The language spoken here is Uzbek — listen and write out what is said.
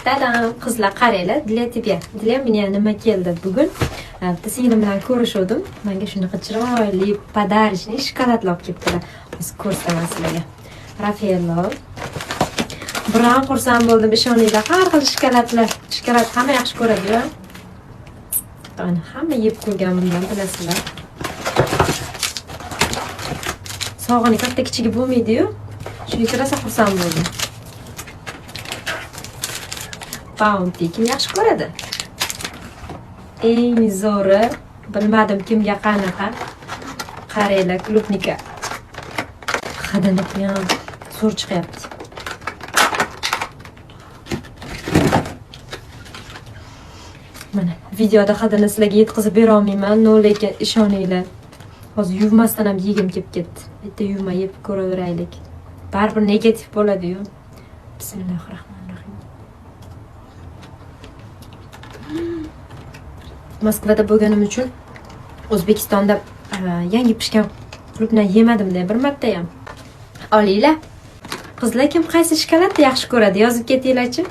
Tadam, qizlar qaranglar, для тебя, для меня nima keldi bugun? Bitta singlim bilan ko'rishuvdim. Menga shunaqa chiroyli подарочный shokoladlar olib kelibdilar. Hozir ko'rsataman sizlarga. Raffaello. Biron xursand bo'ldim, ishoninglar. Har xil shokoladlar. Shokolad hamma yaxshi ko'radi-yu. Ana hamma yeb ko'rgan bundan bilasizlar. Sog'ini katta kichigi bo'lmaydi-yu. Shuning uchun rosa xursand bo'ldim. Bounty kim yaxshi ko'radi? Eng zo'ri, bilmadim kimga qanaqa. Qaranglar, klubnika. Hidini ham zo'r chiqyapti. Mana videoda hidini sizlarga yetkazib bera olmayman, no lekin ishoninglar. Hozir yuvmasdan ham yegim kelib ketdi. Bitta yuvma yeb ko'raveraylik. Baribir negativ bo'ladi-yu. Bismillahirrohmanirrohim. Moskvada bo'lganim uchun O'zbekistonda yangi pishgan qulupnay yemadim-da bir marta ham. Olinglar. Qizlar kim qaysi shokoladni yaxshi ko'radi? Yozib ketinglarchi.